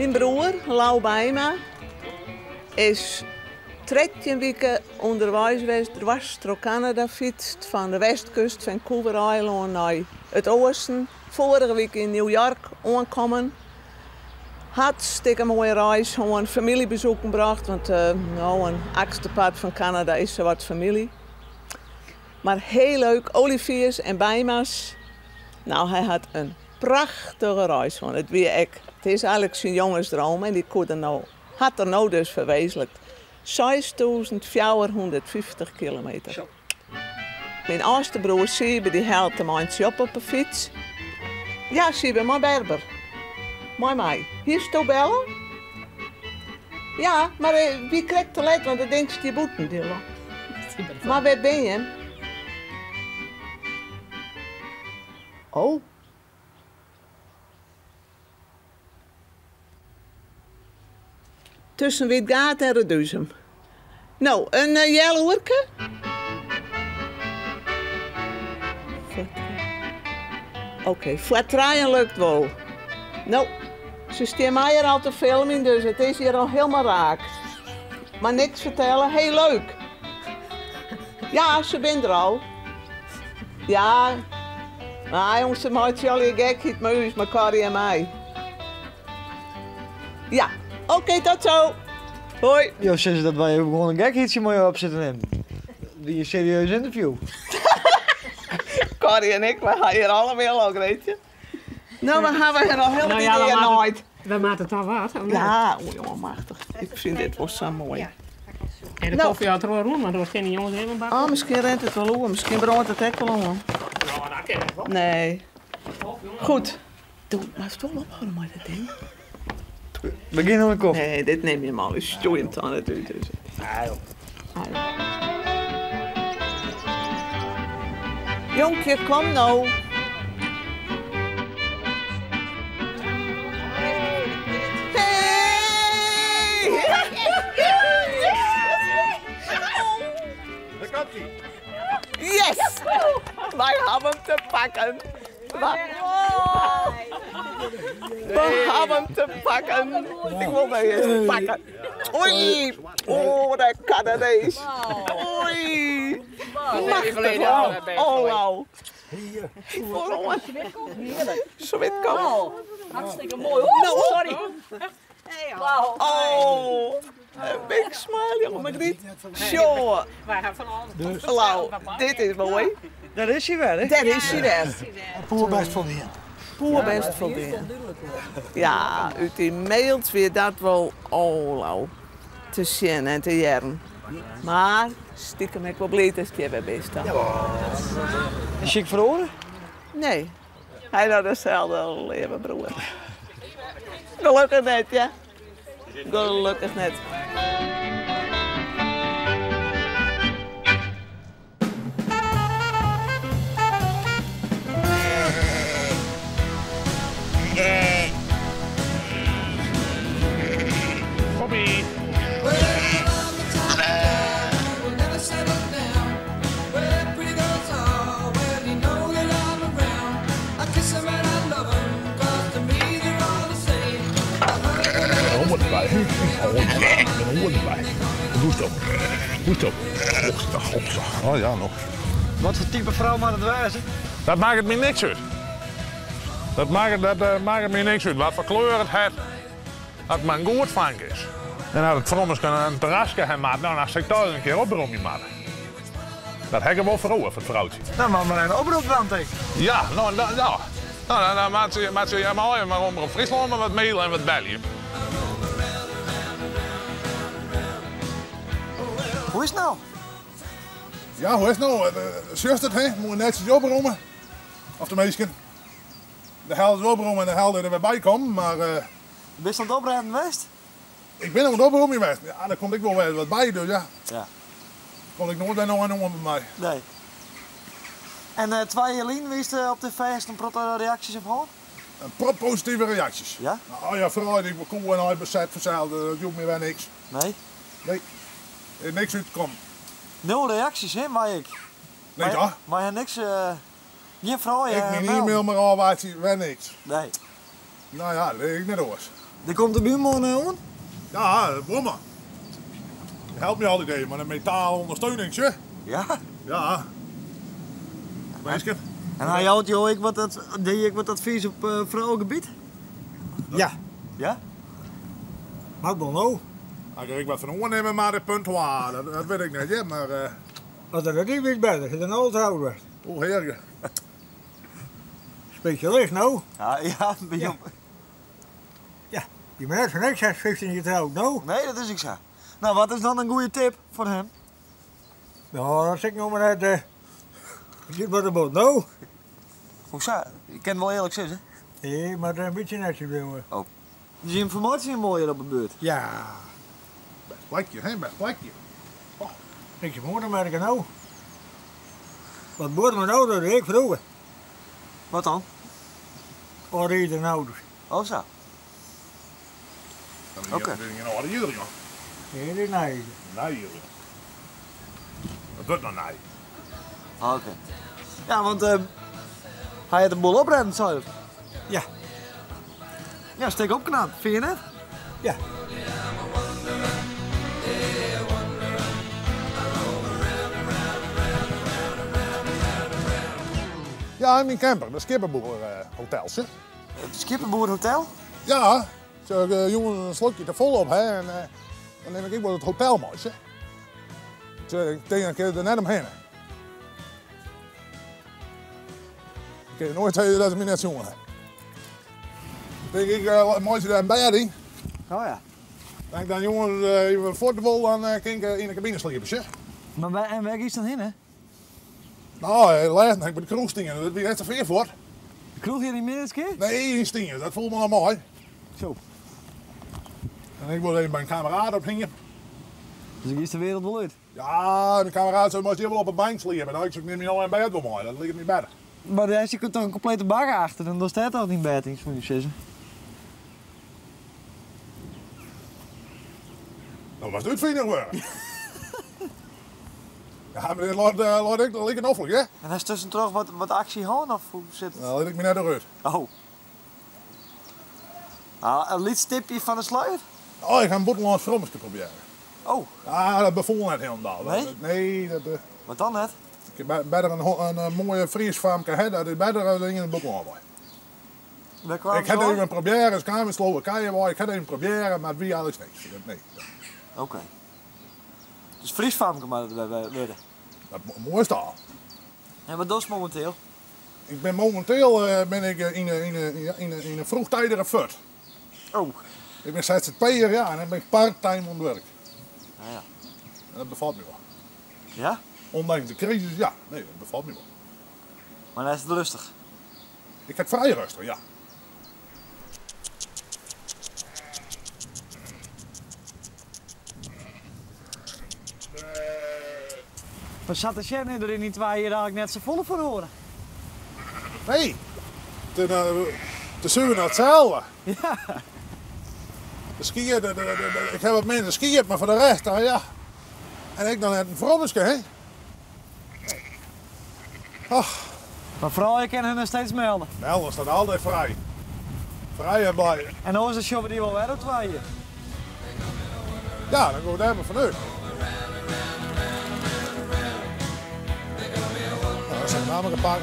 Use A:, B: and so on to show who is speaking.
A: Myn broer, Lou Bijma, is 13 wike ûnderweis west, dwars troch Kanada fytst, fan de westkust, Vancouver-eilân nei it oasten. Foarige wike yn New York oankommen. Hartstikke moaie reis hân, famyljebesoeken brocht, want no, in achtste part fan Kanada is sawat famylje. Mar hiel leuk, Oliviers en Bijma's. No, hy hat in prachtige reis hân. It wie ek, it is eigenlik syn jongesdroom en dy koe er no, hat er no dus ferwezenlikt. 6450 kilometer. Myn âldste broer Siebe dy helpt him eintsje op op 'e fyts. Ja, Siebe, mei Berber. Mei my. Hiesto belle? Ja, mar wie krekt te let, want it ding stie bûten. Mar wêr bin jim? Oh. Tusken Wytgaard en Reduzum. No, in healoerke? Oké, foar trijen lukt wol. No, se stean my hjir al te filmjen, dus it is hjir al hielendal raak. Mar niks fertelle, heel leuk. Ja, se binne der al. Ja, mar jonges, se meitsje allegear gekheid mei ús, mei Corrie en my. Ja, oké, tot zo. Hoi.
B: Jo sizze dat wy even gewoan in gekheidsje mei jo op sitte nimmen. Wie in serieus ynterview.
A: Corrie en ik, wy ha hjir allegear al, Greetje. No, we hawwe hjir al hiel
C: Nou
A: wat
C: ja, we
A: ideeën
C: moatte,
A: neit.
C: we moatte ta wat, of net?
A: Ja, o jonge, machtich. Ik fyn dit wol sa moai.
C: En de
A: No.
C: kofje hat er wol rûn, want oars kinne de jonges even bakken.
A: Oh, miskien rint it wol oer. Miskien brânt it ek wol oan.
C: No, dat kin net wol.
A: Nee. Goed. Doe, moatst wol ophâlde mei dat ding.
B: We gean oan de kofje.
A: Nee, dit nim je mal. Stjoer him dan net út. Dus.
B: Nee, joh.
A: Jonkje, kom no. Hey!
D: Daar komt ie.
A: Yes! Wy hawwe him te pakken. We hawwe him te pakken. Ik wol my earst pakken. Oei! Oh, de Kanadees. Oei! Machtich. Oh, Lau. Foaroan. Switkom.
E: Hartstikke moai. Oh, sorry.
A: Oh, een big smile, jonge Margriet. Sjoe. Lau, dit is moai.
B: Dêr is hy wer, hè?
A: Dêr is hy wer.
D: Poerbêst foldien.
A: Poerbêst foldien. Ja, út dy mails wie dat wol oh, Lau, te sjen en te hearren. Mar stikem ek wol bliid datst hjir wer bist dan.
B: Is hy ek feroare?
A: Nee, hy noch deselde leave broer. Gelokkich net, ja. Gelokkich net.
D: Bobby. Oh ja, noch.
B: Wat foar type frou moat it wêze?
D: Dat makket my niks út. Dat makket, dat eh, makket my niks út. Wat foar kleur it hat, as it mar in goed fank is. En as it frommeske in terraske ha moat, nou, dan sil ik toch ris in kear opromje moatte. Dat ha ik wol foar oer, foar it froutsje.
B: Dan moat mar in oprop dwaan, tink.
D: Ja, no, dan, ja. No, dan, dan moat se, moat se mei mar Omrop Fryslân mar wat mailen en wat belje.
B: Hoe is it no?
F: Ja, hoe is it no? Sjochst it, hè? Moai netsjes opromme. Of de minsken. De hel is opromme en de hel der wer by kommen, mar...
B: Bist oan it oprêden west?
F: Ik bin oan it opromjen west. Ja, der komt ek wol wer wat by, dus ja.
B: Ja.
F: Komt ek noait wer no en oan by my.
B: Nee. En twa jier lyn wiest op tv, hast in protte reaksjes op hân?
F: In prot positive reaksjes.
B: Ja?
F: Oh ja, foaral ik koe en hy beset fansels, dat joech my wer niks.
B: Nee?
F: Nee, is niks útkommen.
B: Nul reaksjes, hè, mei ik.
F: Nee, toch?
B: Mei ha niks, gjin froulju
F: Ik myn
B: melden.
F: e-mail mar ôfwachtsje, wer niks.
B: Nee.
F: Nou ja, dat is ek net oars.
B: Der komt de buurman oan?
F: Ja, de buorman. Die helpt my altyd even mei de metalen ondersteuning, sjoch.
B: Ja?
F: Ja. Minsken.
B: En hy jout jo ek wat, dy ek wat advys op frougebiet?
G: Ja.
B: Ja?
G: Moat wol no.
F: As ik wat fan oannimme moat, is punt twa. Dat wit ik net, hear, mar.
G: As dat it is, better. Is in al troud west.
F: O, hearlik.
G: Spesjalist no.
B: Ja, ja, by jo.
G: Ja, dy menear fan ek 6, 15 jier troud, no?
B: Nee, dat is ek sa. No, wat is dan in goede tip foar him?
G: No, dat sil ik no mar net. Dit wat der bot, no?
B: Hoesa? Je kin wol earlik sizze.
G: Nee, mar in bytsje netsjes bliuwe.
B: Oh. Dus jim fermeitsje jim moai hjir op 'e buert?
G: Ja.
F: Bêst plakje, hè? Bêst plakje.
G: Oh. Ik je moeder merken no. Wat boer me nou dat ik vroeger.
B: Wat dan?
G: Âld auto's.
B: Oh sa.
F: Oké. Dat is gjin âlde izer, joh.
G: Nee, dat is nij.
F: Nij izer. Dat wurdt noch nij.
B: Ah, oké. Ja, want uh, hy hat de boel oprennen, sei er.
G: Ja.
B: Ja, stik opknapt, fyn je net?
G: Ja.
F: Ja, in myn camper, de Skipperboer Hotel. Sjoch.
B: It Skipperboer Hotel?
F: Ja, sjoch, ik jûns in slokje te folle op ha en dan nim ik ek wol it hotel mei, sjoch. Sjoch, ik tink dan kin ik der net omhinne. Ik kin noait sizze dat se my net sjoen ha. Tink ik, meitsje dêr in bêd yn.
B: Oh ja.
F: As ik dan jûns even fuort wol, dan kin ik yn de kabine sliepe, sjoch.
B: Mar wêr, en wêr giest dan hinne?
F: No, lêsten ha ik by de kroech stien, dat wie net sa fier fuort.
B: De kroech hjir yn Minnertsgea?
F: Nee, yn Stiens, dat foel my noch mei.
B: Zo.
F: En ik wol even by in kameraad ophingje.
B: Dus dan giest de wereld wol út?
F: Ja, myn kameraad sei, moatst hjir wol op 'e bank sliepe. No, ik sei, ik nim my no in bêd wol mei, dat liket my better.
B: Mar dêr sit toch in komplete bak achter, dan dochst dêr toch dyn bêd yn, soene je sizze.
F: No moatst útfiner wurde. Ja, mar dit leit, leit ek like noflik, hè?
B: En hast tuskentroch wat, wat aksje hân of hoe sit it?
F: No, lit ik my net oer út.
B: Oh. Ah, in lyts tipje fan de sluier?
F: Oh, ik ha in bûtenlânsk frommeske probearre.
B: Oh.
F: Ah, dat befoel net hielendal.
B: Nee?
F: Dat, nee, dat,
B: Wat dan net?
F: Ik ha better in moaie Frysk famke hè, dat is better as ien yn it bûtenlân wei.
B: Wêr kwamen
F: Ik ha
B: se wei?
F: even probearre, se kamen út Slowakije wei, ik ha even probearre, mar it wie eigentlik niks. Dat, nee.
B: Oké. Dus Frysk famke moat it wurde?
F: Dat moaiste al.
B: En wat dochst mominteel?
F: Ik bin mominteel bin ik yn in vroegtijdige fut.
B: Oh.
F: Ik bin ZZP'er, ja, en dan bin ik parttime oan it wurk.
B: Ah, ja.
F: En dat befalt my wol.
B: Ja?
F: Ondanks de crisis, ja. Nee, dat befalt my wol.
B: Mar dan is it rêstich?
F: Ik ha it frij rêstich, ja.
B: Mar sa te sjen is der yn dy twa jier eigentlik net safolle feroare.
F: Nee, it is suver noch itselde.
B: Ja.
F: De skiep, ik ha wat minder skiep, mar foar de rest, dan ja. En ek noch net in frommeske, hè? Ach.
B: Mar froulju kinne har noch steeds melde.
F: Melde staat altyd frij. Frij en blij.
B: En oars dan sjogge we dy wol wer oer twa jier.
F: Ja, dan gean we dêr mar fanút. Nou, dan sil ik namelijk een pak.